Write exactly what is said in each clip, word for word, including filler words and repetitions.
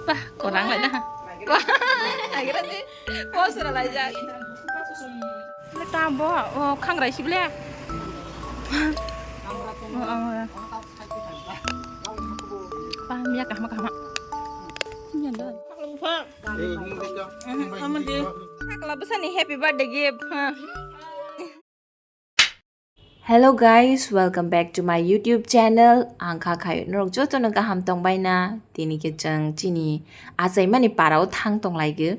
Bah, korang lai na. Nagira ni. Pos ra lai jak. Tambo, oh, khangrai sible. Oh, oh. Bah, miya kahma kahma. Miya dah. Amandi. Sakla bwsani happy birthday gift. Hello guys, welcome back to my YouTube channel. Ang kha khai norok joto no kaham tong bai na. Tini khe chwng chini achaimani para o thang tong lai gw.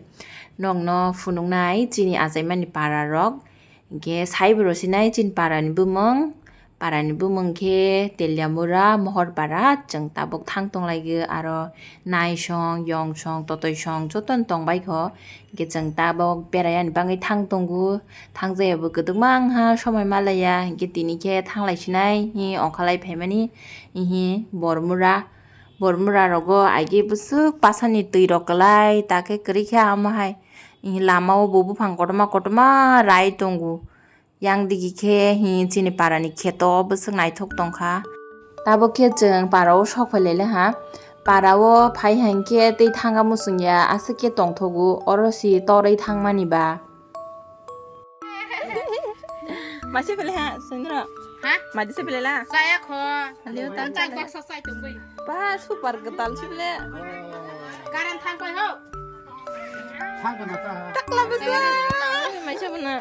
Nokno phunuk nai chini achaimani para rok. Hingkhe sai bo rw sinai chini para ni bumung. Para ni bumung khe Teliamura, Mohorpara, chwng tabuk thang tong lai gw aro Naisong, Yongsong, Totoisong jotono tong bai kho. Hingke chwng tabok berai ani bagwi thang tongo, thang jaya bo kwdwkma wngha somoi ma laiya, hingke tini khe thang lai sinai hi ongkha lai phaimani hi Bormura, Bormura rogo aige bwswk pasani twi rok kwlai ta khe kwrwi khe amo hai hi lama o bo buphang kotorma kotorma rai tongo. Yang digi khe hi chini para ni kheto bwswk naithok tongkha. Tabok khe chwng para o sok phai lai ha. Para o phai hang khe tei thanga muchung ya aswk khe tongthogo, oro si torwi thangmani ba. Masi phai lai ha, Sundro? Ha? Madi se phai lai la? Saya kho. Leo ta. Chak baksa sai tongbai. Ba, super kwtal si phai lai. Karan thang koi ho. Takla bwsa. Maisa bwna.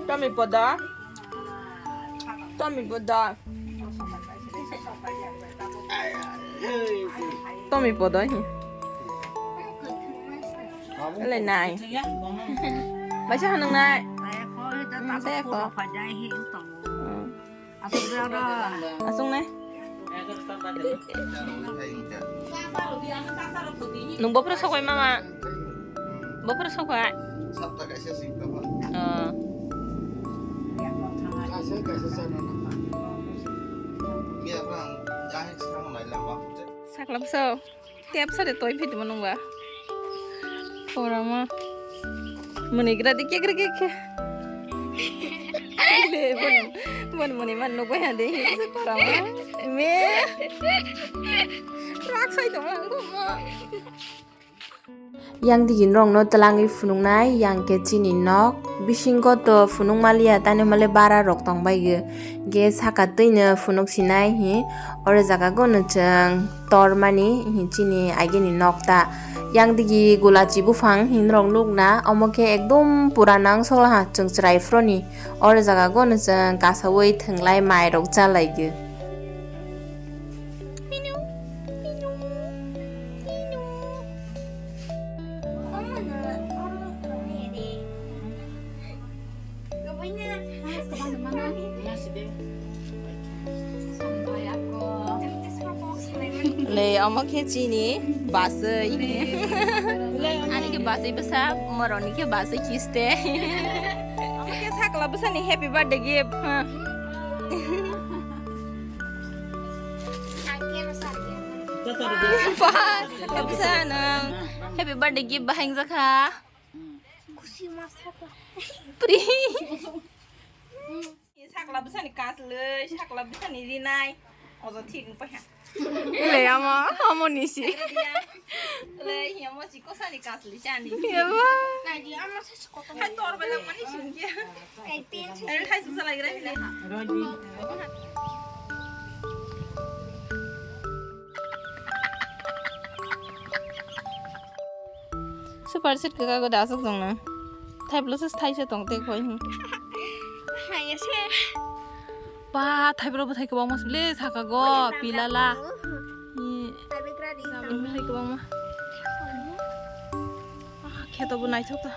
Tomi poda. Tomi poda. Tomi poda hi. Lai nai. Maisa hanung nai. Teko. Asung nai. Nung bopro sok bai mama. Bopro sok bai. Sapta kaisa sing tama. Oh. Kaisa kaisa sana na. Ni apa ang jahit sama lai lama. Saklam so. Tep sade toi phitimo nungba. Korama. Muni gra di kekre kekre. Bon, bon muni man nungba ya de. Korama. Me. Rak sai tong ang ma. Yang digi norokno twlangwi phunuknai, yang khe chini nok. Bisingo to phunuk maliya, tani hwnmale bara rok tong bai ge. Ge saka twino phunuk sinai hi, oro jaga gono chwng tormani hi chini agini nok ta. Yang digi gulachi buphang hi norok nukna, omo khe ekdom pura nang sokla ha chwng chwrai phroni. Oro jaga gono chwng kasawi thwnglai mai rok cha lai ge. Le, omo khe chini baswi. Ani khe baswi bwsa, moroni khe baswi kiste. Omo khe sakla bwsani happy birthday gift. Bwsa nang happy birthday gift bahai wngjakha. Pri. Sakla bwsani kaslwi, sakla bwsani rinai. Ojo thik wng paikha. Le amo, amo nisi. Le hiamo si kosani kaslwi chani. Yabo. Hai tor belak mani sungkya. Hai pen. Hai sungsa lagi rai le. Super set kaka go dasuk tong na. Thai plus thai se tong te koi. Hai ya se. Pa thai bro thai kwbangma sibile saka go pilala. Ni. Thai bikra di. Thai kwbangma. Ah, kheto bo naithok ta.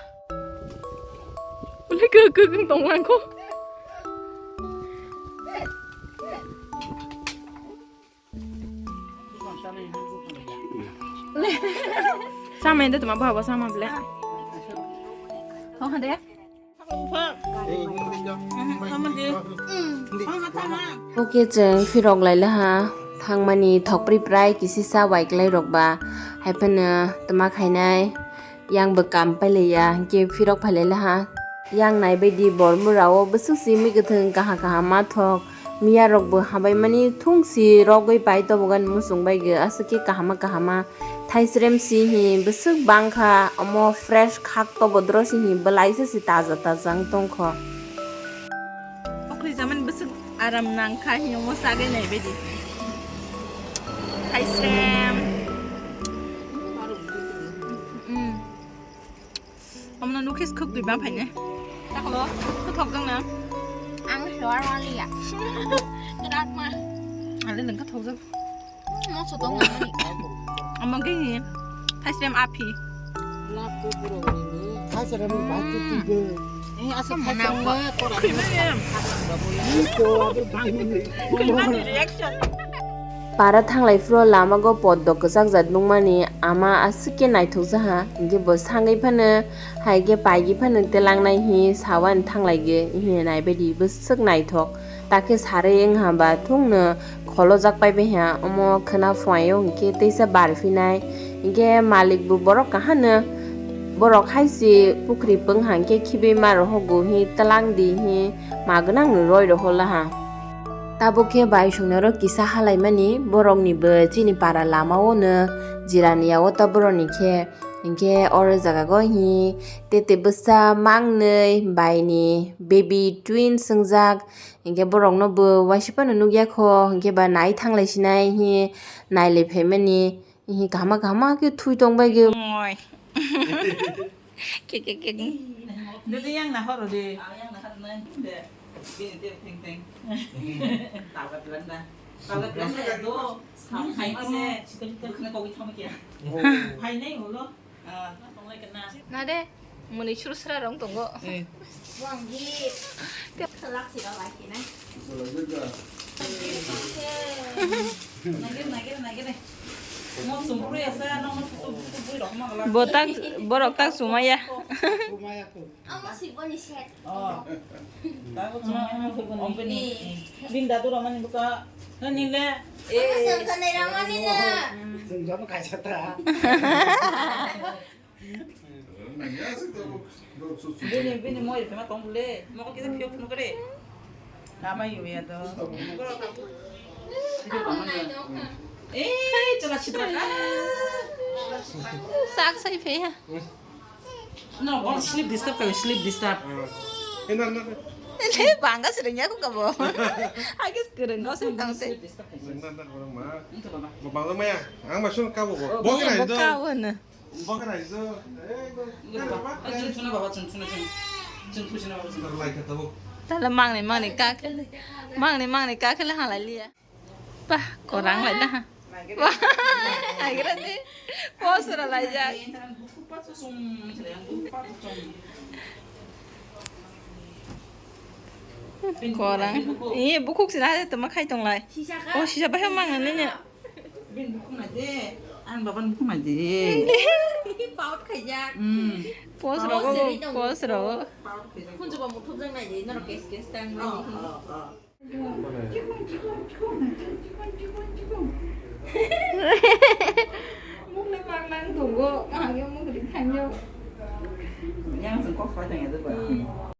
Bole kok kok tong lang ko. Sama ini tuh mah bawa sama bela. Oh, ada ya? Oke, chwng phirok lai laha thangmani thokpri prai kisisa waiklai rok ba hai phano twma khainai yang bo kam pailaiya hwnkhe phirok phailai laha yang naibaidi bormura o bwswk simi kwthwng kaha kaha mathok. Miya rok bo hambai mani thung si rogwi pai tobogan muchung bai ge aswk khe kahama kahama thaisrem si hi bwswk bang kha omo fresh khak tobo dro si hi bwlai se si taja taja wng tong kho. Okhri jaman bwswk aram nang kha hi omo sagwi nai bai di. Thaisrem. Mm. Omo no nukhe khuk dui bang phaine. Taklo, khe thok jang na. Ang sewar wali ya. Kerak ma. Ale nang khe thok jang. Mo so tong na ni. Omo khe ni. Thaisrem aphi. Thaisrem ba tu tu de. Eh, asa thaisrem ba kora. Khimani reaction. Para thanglai phuru lamago poddo kwchak jat nukmani ama aswk khe naithok jaha, hinkhe bo sangwi phano hai khe paigwi phano telangnai hi sawan thanglai ge hi naibaidi bwswk naithok, takhe sarwi wngha ba thungno kholojak paibai ha omo khwna phuaio hinkhe teisa bar phinai hinkhe malik bo borok kahano borok hai se pukhri pwng hangkhe khibwi ma rohogo hi telang di hi ma gwnang roi rohor laha. Tabuk khe bai songno oro kisa halaimani borokni bo chini para lamao no jirani yago ta borokni khe hinkhe oro jaga go hi tete bwsa mangnwi bai ni baby twins wngjak hinkhe borok no bo waisa phano nukya kho hinkhe ba nai thanglai sinai hi nailai phaimani hi kahama kahama khe thui tong bai khe. Oi. Kek, kek, kek. Dede yang nahoro de. Ah, yang nahoro na de. Bini de teng teng. Tablet landa. Tablet landa do. Sam khai ma se. Bukna kogi thama kya. Hai nai holo. Ah, tonglai kana. Na de. Muni suru sra rong tongo. Eh. Wang gi. Te khalak si rong lai kina. Bo tak, borok tak sumaya. Ama si boni set. Oh. Bin dadu ramani buka. Nile. Eh. Bini, bini moi rwphema tong bwle. Mokol kisa phiyok phunuk re. Nama yuya do. Eh, chwla sitra ka. Sak sai phe ha. No, bon sleep disturb kali, sleep disturb. Ena na. Le banga sering ya ko kabo. Agis kereng ko sering tang te. Sleep disturb kali. Ena na orang ma. Itu baba. Bang maya. Ang masuk kabo bo. Bo kena itu. Kabo na. Tala mangni mangni kak, mangni mangni kak le halai liya. Bah, korang lai da. Wah, akhirnya ni pos ra lai jak. Korang. Iya, bukuk sih lah, teman kai tong lai. Oh, sisa bah mang ni ni. Bin bukhum nai de, ang baban bukhum nai de. Paut khaijak. Hmm. Pos rogo, pos rogo. Paut khaijak. Khunju ba muthub jang nai de, noro kes kes tang. Oh, oh, oh. Mukle mang nang tongo, kaham mukle thangyo. Yang sengkok pa tang ya de ba. Hmm.